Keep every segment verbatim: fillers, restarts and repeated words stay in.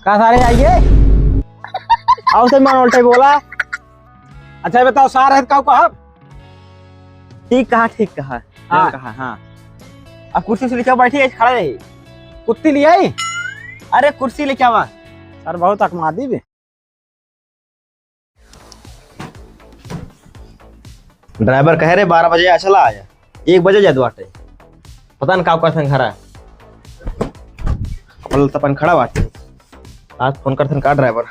का सारे आइए? आओ से मन उल्टे बोला। अच्छा, ये बताओ, सार है का कहब? ठीक कहा, ठीक कहा, हाँ। हाँ कहा, हाँ। अब कुर्सी से लेके बैठी है, खड़ा रही। कुत्ती ले आई? अरे, कुर्सी लेके आवा। सर, बहुत अकमादी बे। ड्राइवर कहे रे, बारह बजे आ, चला आया, एक बजे जात बाटे, पता न का करथन घरा। अपन त अपन खड़ा बाटे, आज फोन करथन का ड्राइवर?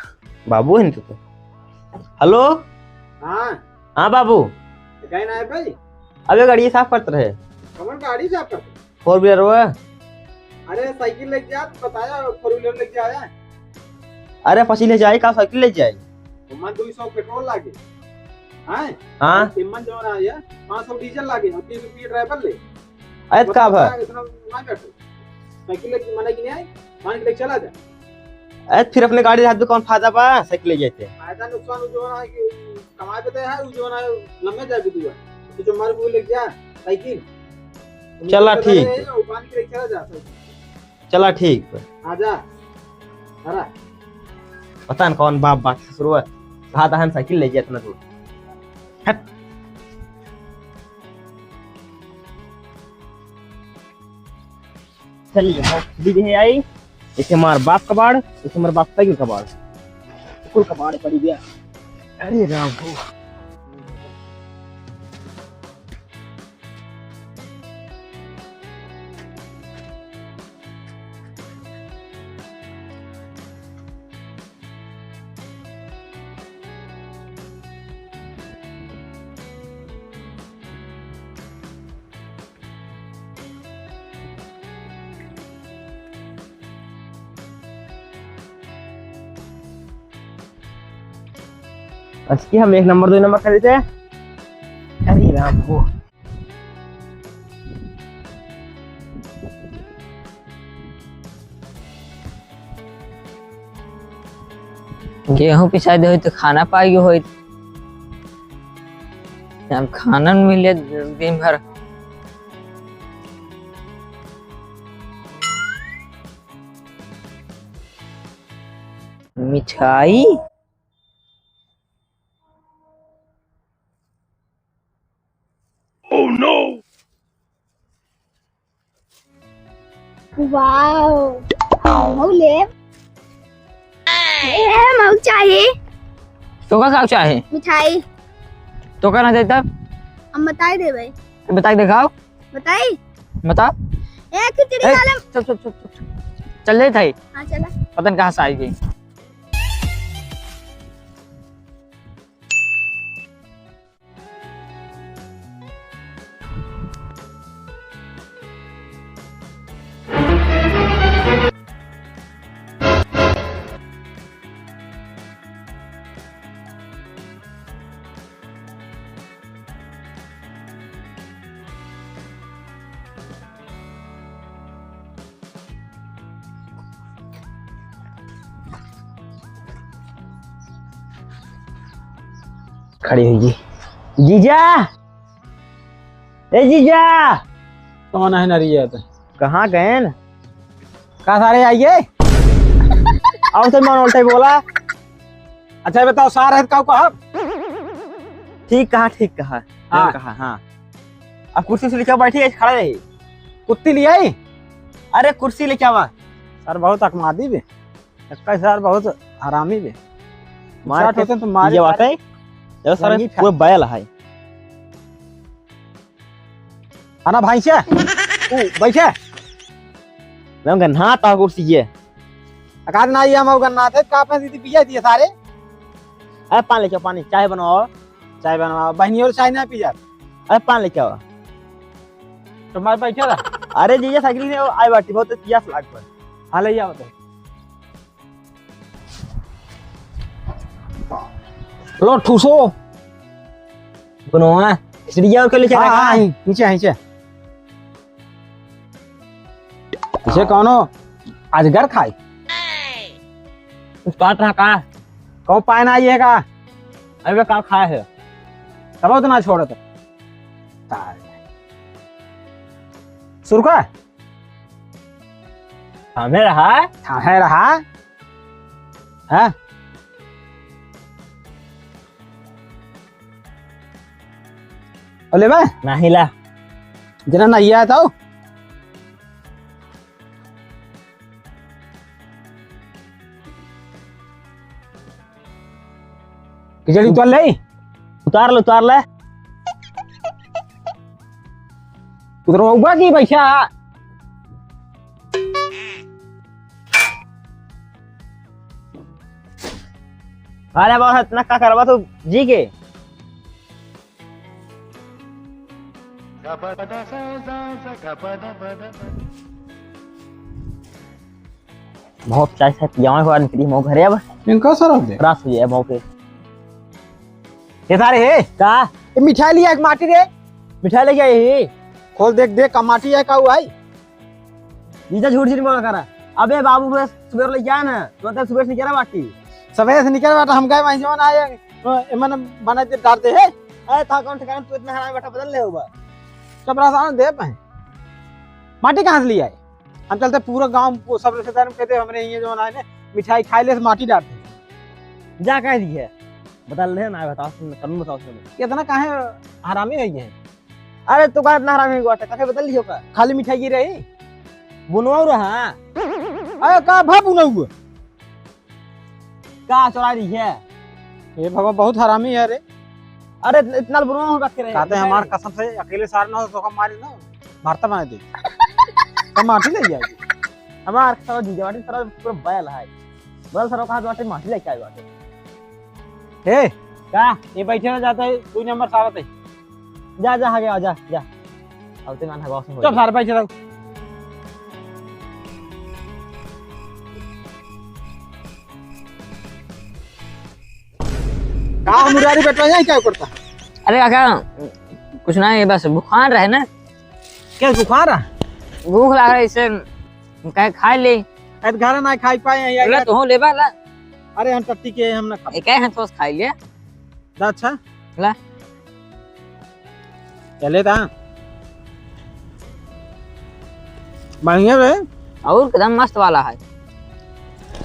बाबू है न तो। हेलो। हाँ। हाँ बाबू। कहीं ना है भाई? अबे गाड़ी साफ करत रहे। कौन गाड़ी साफ करत? फोर व्हीलर हुआ। अरे साइकिल लेके जा, बताया, फोर व्हीलर लेके आया। अरे पसी ले जाए का, साइकिल ले जाए? ओमा दुई सौ पेट्रोल लागे। हैं? हाँ। एमन जौन आया, पाँच सौ डीजल लागे और तीन सौ रुपये ड्राइवर ले। अरे का बता, भा? इतना ना बैठो। साइकिल लेके मना की नहीं आई, मान के लेके चला जा। अरे फिर अपने गाड़ी रहत कौन फायदा बा, साइकिल ले जाते। फायदा नुकसान उ जौन है कि कमाए पे तो है, उ जौन है लम्बे जाए दुआ। तो जो मार को लेके जा साइकिल। चला ठीक। उ मान के लेके चला जा साइकिल। चला ठीक बा। आजा। अरे। पता न कौन बाप बात ससुरवा। कहा दहन साइकिल ले जाए इतना दूर। हट। चलिए, दीदी है आई। इसे मार बाप कबाड़, इसे मार बाप तक कबाड़। कुल कबाड़ पड़ी गया। अरे राम हो। अस्की हम एक नंबर, दो नंबर खरीदे। अरे राम हो। गेहूं पिसाई दे होई तो खाना पाई होई। अब खाना न मिले दिन भर। मिठाई? Oh no! Wow! मऊ ले। ए, मऊ चाही। तोका का चाही? मिठाई। तोका ना देता? हम बताई देबे। बताई देखाओ। बताई? बता। ए, खिचड़ी ए, वाला। चल, चल, चल, चल, चल। चल ले थाई। हाँ, चला। पता न कहाँ से आई गई। खड़ी हुई जी। जीजा, ए जीजा। कौन है नरिया तो? कहाँ गए न? का सारे आइए? आओ से मन उल्टे बोला। अच्छा, ये बताओ, सार है का कहब? ठीक कहा, ठीक कहा। हाँ। कहा, हाँ। अब कुर्सी से लेके बैठी है, खड़ा रही। कुत्ती ले आई? अरे, कुर्सी लेके आवा। सर, बहुत अकमादी बे। एक्का सर, बहुत हरामी बे। मार उचाट के होते तो मारे ये बात सारे है। ये सर, लंगी फै- पूरे बैल है। है ना भाई से? तू बैठे। मैं गन्ना ता कुर्सी ये। अकाद ना ये हम गन्ना थे, का पे दीदी पिया दिए सारे। अरे पानी लेके आओ, पानी, चाय बनवाओ। चाय बनवाओ, बहनी और चाय ना पी जात। अरे पानी लेके आओ। तुम्हारे बैठे रहा। अरे जीजा साइकिल से आए बाटी, बहुत पियास लाग पर। हाँ, ले आओ तो। लो, ठूसो। कोनो है? खिचड़िया और के लेके हाँ, रखा हाँ, है? नीचे, नीचे। इसे कौनो अजगर खाए? कुछ काट रहा का? कौन पाए ना आइए का? अरे का खाए है? तब तो ना छोड़त। तार। सुरका? थामे रहा। थामे रहा। हाँ? ओ लेबा? नाही ला। जना ना ये आता हो। खिचड़ी उतार ले। उतार ले, उतार ले। उतरवा की पैसा। अरे बाबा, इतना का करवा तू जी के? बहुत चाय से पियावे हो निकली मो घरे अब। इनका सर दे। रात हो जाए मो के। ये सारे हे? का? ये मिठाई लिया एक माटी रे। मिठाई लेके आई ही। खोल देख, देख का माटी है, का हुआ है? ई तो झूठ झूठ बोला करा। अबे बाबू, सुबह सुबह लेके आया ना, तो तब सुबह से निकला बाटी। सुबह से निकला बाटा, हम गए वहीं जवन आए, तो एमन बना दे, डाल दे हे। अरे था कौन ठिकाना, तू इतना हरामी बेटा बदल ले होगा। सब रात आने दे पाए। माटी कहाँ से ले आए? हम चलते पूरा गांव, सब रिश्तेदार में कहते, हमरे यहाँ जवन आए ने, मिठाई खाए ले, माटी डाल दे। जा कह दी है। बदल ले ना, बताओ, सुन, कम बताओ, सुन। कितना काहे हरामी है ये? अरे, तू का इतना हरामी हुआ था? कथे बदल लियो का? खाली मिठाई की रही? बुनवाऊ रहा? अरे, का भा बुनवाऊ? का चोरा रही है? ये भगवान बहुत हरामी है रे। अरे, इतना बुनवाऊ रखे रहे। कहते हैं, हमार कसम से अकेले सार ना हो, तो हम मारे ना, मारता मार दे। तो माटी ले जाएगी। हमार कसम, जीजा माटी सारा पूरा बैल है। बदल सारा कहा, माटी लेके आए बाटे। हे, का? ये बैठे ना जाता है, दो नंबर सावत है। जा, जा, आगे आ, जा, जा। अब ते मान हवा से चुप सारे, बैठे रहो। का मुरारी बेटवा यहीं क्या करता? अरे काका, कुछ ना, ये बस बुखार रहे ना। क्या बुखार है? भूख लग रहा है, इसे कहे खाए ले। अरे घर ना खाई पाए हैं यार। ले तो हो, लेबा ला। अरे हम टट्टी के, हम ना खाबे। एक है, थोड़ा खाई ले। दा अच्छा। ला। चले ता। बढ़िया बे। और एकदम मस्त वाला है।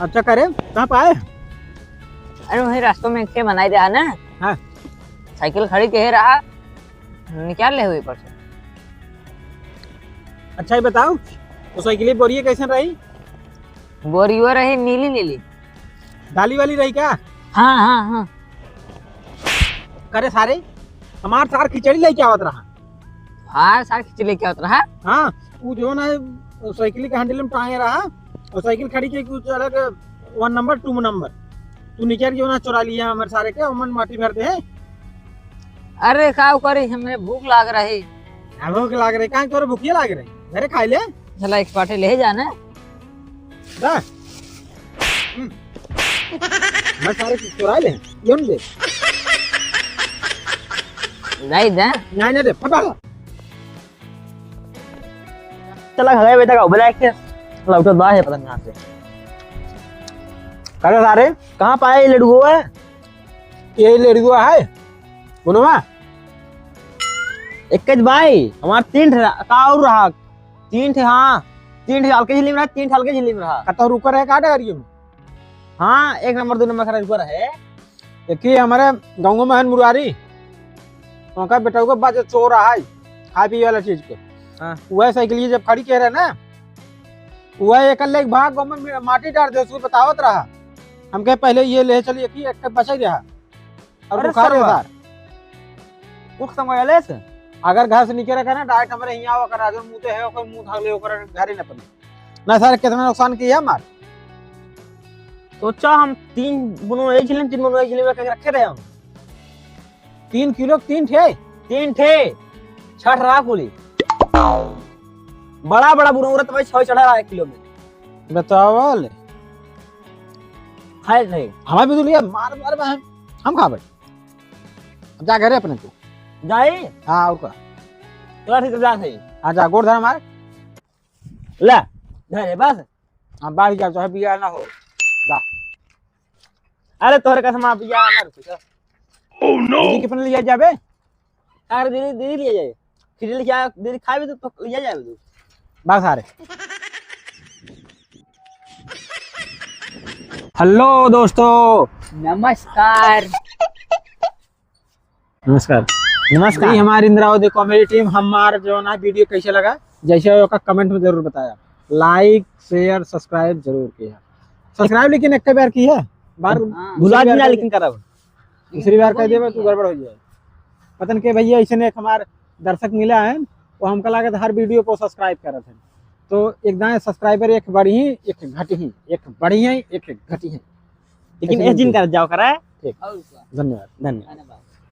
अच्छा करे, कहाँ पाए? अरे वही रास्तों में के बनाई रहा ना। हाँ। साइकिल खड़ी के रहा, निकाल ले हुई पर से। अच्छा, ये बताओ, वो साइकिल बोरिए कैसन रही? बोरियो रही नीली नीली। डाली वाली रही का? हाँ, हाँ, हाँ। करे सारे, हमार सार खिचड़ी लेके आवत रहा। हाँ, सार खिचड़ी लेके आवत रहा। हाँ, वो जो ना, वो साइकिल के हैंडल में टांगे रहा, और साइकिल खड़ी के कुछ अलग, वन नंबर, टू नंबर। तू निकल के ना चुरा लिया हमारे सारे के, ओमन माटी भर दे। अरे, का करे, हमें भूख लाग रही। आ, भूख लाग रही, काहे तोरे भूखिए लाग रही? घरे खाई ले। चला, एक पाटे ले जाना। दा। हम्म। मैं सारे चुरा ले, यूं दे। नहीं दे। नहीं, नहीं दे, पकड़। चला, घर बेटा का उबला के लौटत बा है, पता नहीं कहाँ से। काका सारे, कहाँ पाए ये लड़ुआ? ये लड़ुआ है, बुनवा? एक ज भाई, हमार तीन ठे रा-, का और रहा? तीन ठे, हाँ, तीन ठे हल्के झिल्ली में रहा, तीन ठे हल्के झिल्ली में रहा। कतौ रुकर है का डगरिये में? हाँ, एक नंबर, दो नंबर खरा रुकर है। देखिए, हमारे गाँव में है मुरारी, उनका बेटा को बाजे चोर है, खाए पिए वाला चीज के। हाँ। वह साइकिल जब खड़ी के रहे ना, वह एक लेके भाग गाँव में माटी डार दे, उसको बतावत रहा। हम कहे, "पहले ये ले चलिए कि एक बचा रहा।" और अरे बुखार है सरवा। सर। उठ समझ ले से। अगर घर से निकले का ना, डायरेक्ट हमारे यहाँ आवा कर, जो मुँह ते है, ओकर मुँह धाग ले, ओकर घरे न पड़े। ना सर, कितना नुकसान किया हमार। सोचा हम तीन बुनो एक झिल्ली में, तीन बुनो एक झिल्ली में करके रखे रहे हम। तीन किलो के तीन ठे? तीन ठे। छठ रहा कुली। बड़ा बड़ा बुनो उरत भाई, छह चढ़ा रहा एक किलो में। बतावल। खाए नहीं। हमारे भी तो लिया, मार, मार बहन। हम खाबे। अब जा घरे अपने तू। जाई? हाँ, और का? चला ठीक है, जा सही। हाँ, जा, गोड़ धर मार। ले, घरे बस। हाँ, बाहर जा, चाहे बिया ना हो। जा। अरे, तोहरे कसम, आप बिया ना रुको, जा। Oh no! दीदी के अपने लिया जाबे? अरे, दीदी, दीदी लिया जाए। खिचड़ी लिया, दीदी खाए भी तो, तो लिया जाए तू। बस, अरे। हेलो दोस्तों। नमस्कार। नमस्कार। नमस्कार। जी, हमारी इंद्रावती कॉमेडी टीम, हमार जो ना वीडियो कैसे लगा, जैसे होगा कमेंट में जरूर बताया। लाइक, शेयर, सब्सक्राइब जरूर किया। सब्सक्राइब लेकिन एक बार की है, बार हाँ। भुला दूसरी बार देना कर लेकिन करब। दूसरी बार कह देबे तू गड़बड़ हो जाए। पता न के भैया ऐसे एक हमार दर्शक मिला है, वो हमका लागत हर वीडियो पर सब्सक्राइब करत है। तो एक दाएं सब्सक्राइबर एक बढ़ी, एक घटी, एक बढ़ी है, एक घटी है। लेकिन ऐसे ए जिन नहीं कर जाओ करा। और का? धन्यवाद। धन्यवाद। धन्यवाद।